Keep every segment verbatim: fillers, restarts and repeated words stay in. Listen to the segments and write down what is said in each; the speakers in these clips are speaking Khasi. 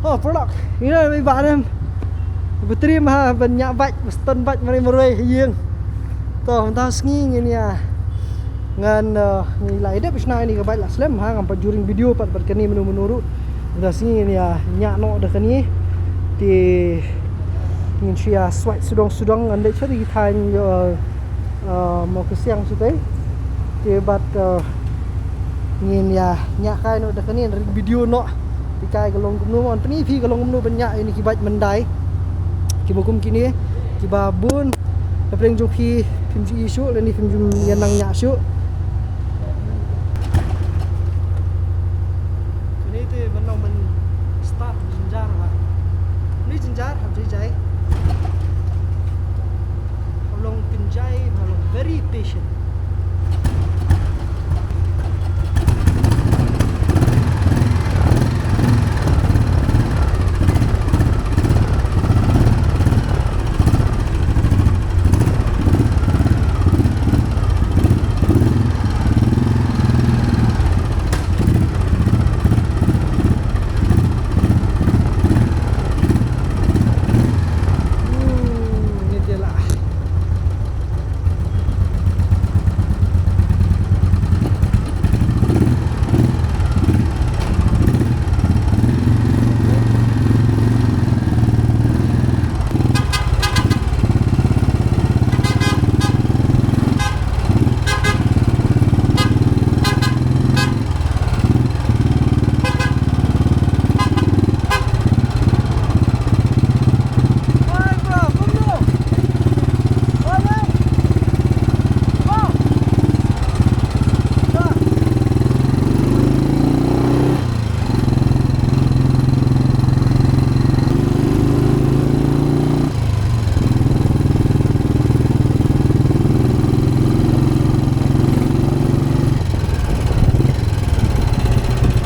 Oh, paralok. Ïa, ba dei battery ma ban ñiah bike, ba start bike marwei marwei ha ïing. To, mynta sngi ngin ïa, ngan, eh, ngin la edit shna ïa kane ka bike la slem ha, ngam pat ju ring video pat bad kane mynno mynno ruh. Mynta sngi ngin ïa ñiah noh da kane. Te ngin shu ïa swipe sudong sudong, ngan leit sha ki thaiñ, eh, eh, Mawkysiang shatei. Te bad, eh, ngin ïa ñiah kai noh da kane, ring video noh. Te kai ka long kumno, ngan pyni phi ka long kumno ban ñiah ïa kine ki bike Hyundai kiba kum kine, kiba bun na pdeng jong phi phim ju ïohi shuh lane phim ju ïa nang ñiah shuh. Kane te ban long ban start jynjar ha. Ni jynjar, hap jai jai. Hap long kynjai, hap long very patient.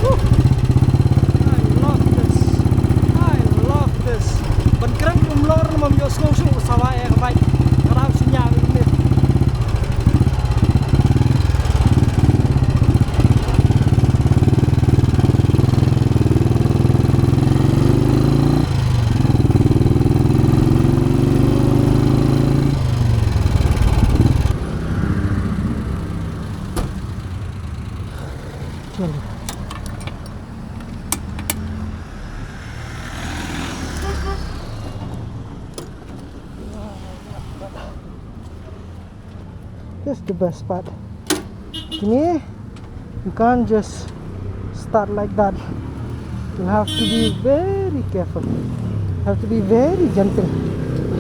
Woo! I love this. I love this. Ban kren ki umlor, ym ïohsngew shuh, sawa ïa ka bike. Ka dang shu ñiah ïa ka bike. Chalo. This is the best part. Kine, you can't just start like that. You have to be very careful. You have to be very gentle.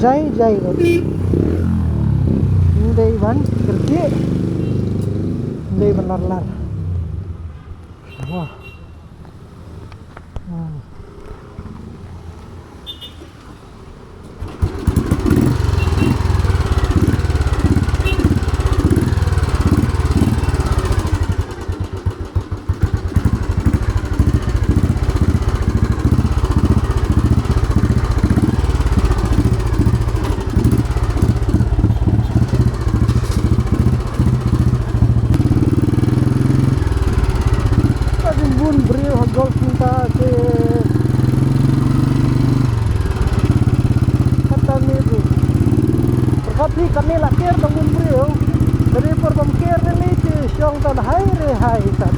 Jai, jai, ruh. Ym dei ban kyrkieh. Ym dei ban lar lar. Wah. Hmm. Ka jingbun briew ha golf mynta te. Kata ne bu. Pyrkhat phi kane la ker tang bun briew. Ka dei por bym ker ne lei te shong tang hai re hai tat.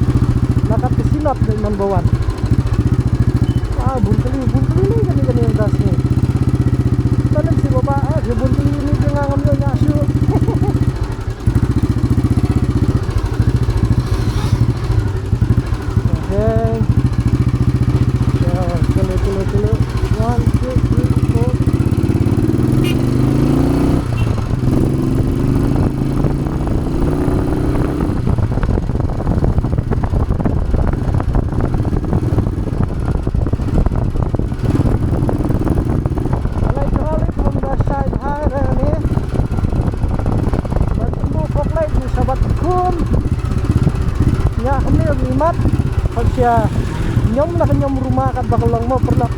Na kat ka sinot dei man ba wan. Ah, bun kali, bun kali lei kane kane mynta sngi. Tang lei shi baba, ah, ki bun kali ne te nga ngam ïoh ñiah shuh. Okay. So, kilo, kilo, kilo. One, two, three, four. Ka leit ka leit kum da shai bha ka ne. Bad kumno fog light ni shabat kum. Ïa kumne ïa mat. Hap sia ñiom la ka ñiom ruma kat ba ka long mo pyrlok.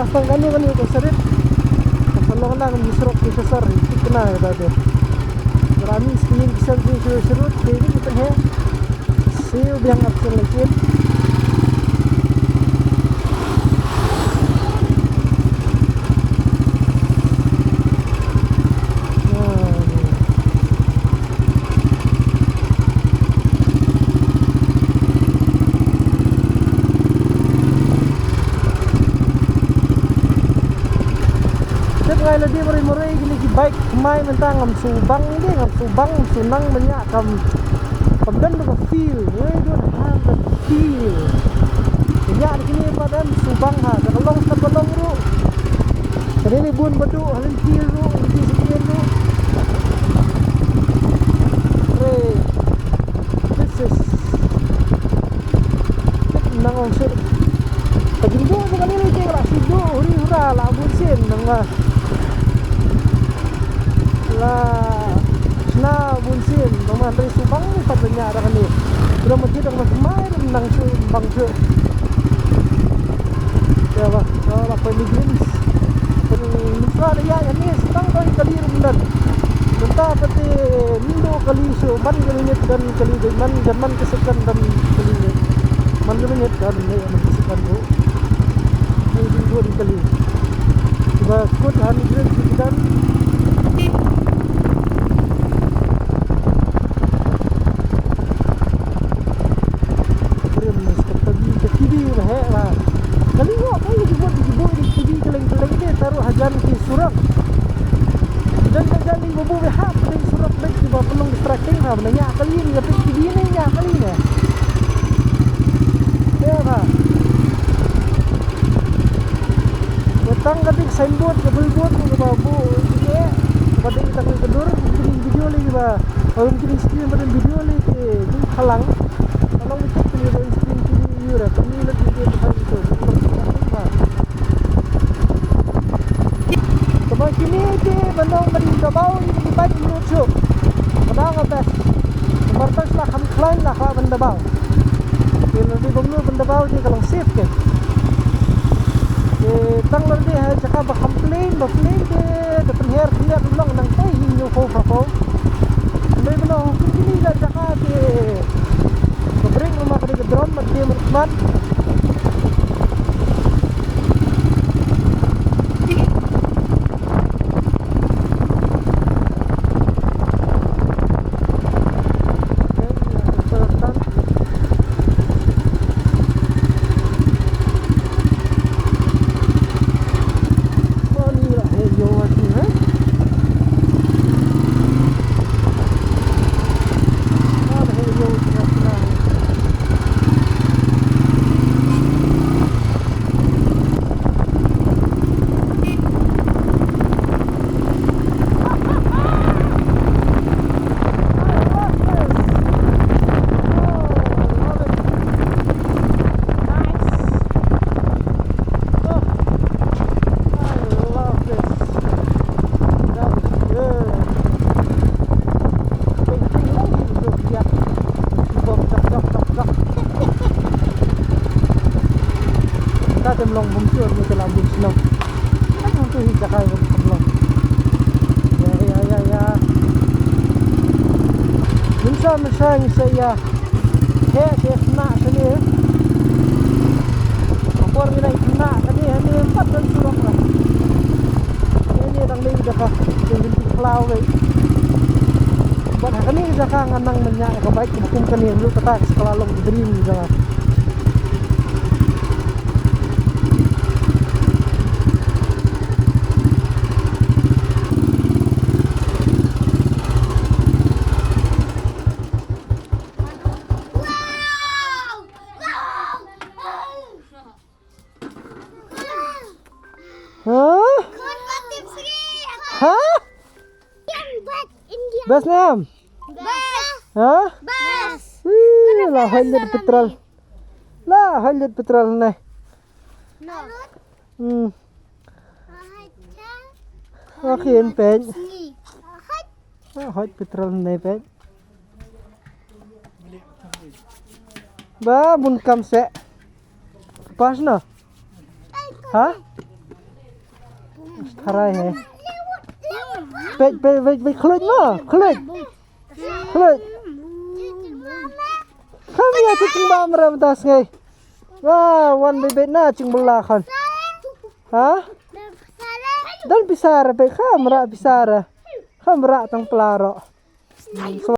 Tang kane kane ka sarit. Ka sa long nang ki surok ki sasar, ki kena ka dei. Rami skin ki san ki sharut, ki ni ki tengah. Siu biang ap sing lagi. Tip ngai lade marwei marwei kine ki bike kmai mynta ngam shu bang de, ngam shu bang, ngam shu nang mynta kam, kam don ka feel. They don't have that feel. Ïa kine pat ngam shu bang ha, da ka long ka ba long ruh. Kane ne bun ba duh ha lynti ruh, lynti sha ïing ruh. Re. This is Nang ong shu. Ka jingduh jong kane lei te ka la shu duh huri hura la bun sien nang ma. La shna bun sien nang ma, hynrei shu bang pat ba ñiah da kane. Ila ma thied da kaba thymmai ruh nang shu bang shu. Ïa ba, la poi ni glimpse. Pynmynta da ïa ïa ni shu tang doi kali ruh ym don. Mynta pat te Indo kali shu, man ka minit don kali, dei man, don man ka second don kali. Man ka minit don ne, man ka second ruh. Dei dei don kali. Ba kut han green shu don. Prim, ka T V, ka T V ba heh ba. Kali ruh, kali jubut, jubut, T V keleng keleng te, taruh hajan ki surok. Jan ka jali babu be hap dei surok dei kiba pynlong distracting ha, ba ñiah kali ne, ka peit T V ne ñiah kali ne. Te ba. Ba tang ka dei signboard, ka billboard, ka babu, ka ba dei tang ka dur, ka dei video lei ba, ka dei screen ba dei video lei te, dei halang. Halang dei kit kali ba screen kali yu ra, kali na kali ba tang ka dur. Kaba kine te ba nong ban da bau ïa ki bike ym lut shuh. Kaba nga best. Namar tang shu la kham khlaiñ la kwah ban da bau. Te lada bym lut ban da bau te ka long safe te. Te tang lada ha jaka ba kham plain ba plain te da pynher pynher long nang tai hi ñiew phew phew. Hynrei ba nong kum kine la jaka te ka brake ma ka dei ka drum ma te ma man. Ka tem long bum sure ni ka la bum snow. Kan hang tu hi ka kai bum snow. Ya ya ya ya. Min sa min sa ngi sa ya. He he na sa ni. Apor ngi nai na sa ni ni pat dan surok la. Ini dang ni da ka. Ini di klau ni. Bad ha kane ka jaka nga nang mynta ka bike kum kane ruh kata ka sa la long dream jong nga. Hah? Hah? Bas nam? Bas. Hah? Bas. Ih, la hoi lit petrol. La hoi lit petrol ne. Hmm. Akhin pek. Ah, hoi petrol ne pek. Ba bun kam se. Pas no. Ha? Kharai he. Peit, peit, peit, peit, khluit mo, khluit. Khluit. Kham ïa tu jingbam re mynta sngi. Wa, wan beit beit na jingbylla khun. Ha? Don pisa re peit, kham rah pisa re. Kham rah tang pla ro.